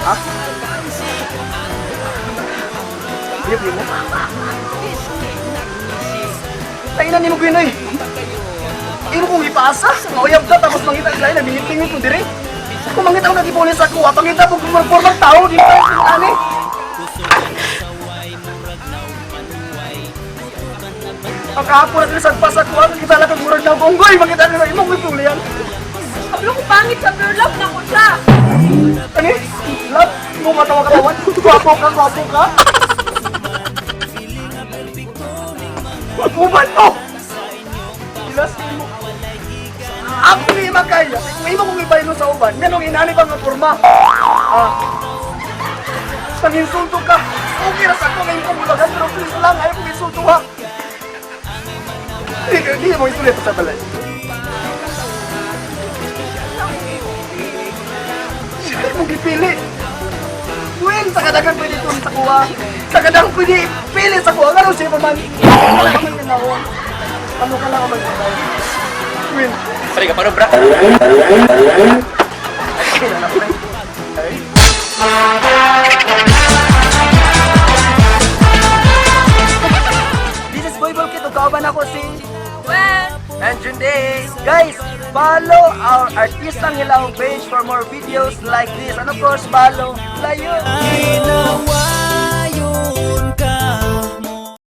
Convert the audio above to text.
Ha? Uyab nimo? Tangina nimo, Gwinoy. Imo kong ipasa, mauyab ka tapos mangita ang lain, nabingit-bingit mo dire. Kung mangita ko nagipulis ako, ah, pangita mo kung tao, di pa ani. Ang kahapon na sila sagpas ako, ang kita lang kag murag na bonggoy, mangita na imong gipulian. Kablo ko pangit sa pero love na ko siya. Ani? Love, mo matawa katawan. Gwapo ka, gwapo ka. Uban mo! Ilas mo. Ako ni makaya. Kung imo kong ibaylo sa uban, nganong inani pa nga porma? Ah. Panginsulto ka. Okay ra sa ako ngayon kong mulagan, pero please lang, ayaw kong insulto ha. Di, di mo isulit sa balay. Siya mo gipili. Well, sa kadagang pwede ito sa kuha. Sa kadagang pwede pili sa kuha. Ano siya pa man? Ano ka man ganawon? Ano ka lang ang magkakaw? Will. Sorry ka, paano bra? Ay, This is Boy Bulkit. Kauban ako si Well, and Junday. Guys, follow our Artistang Hilaw page for more videos like this. And of course, follow Layo. Ginawa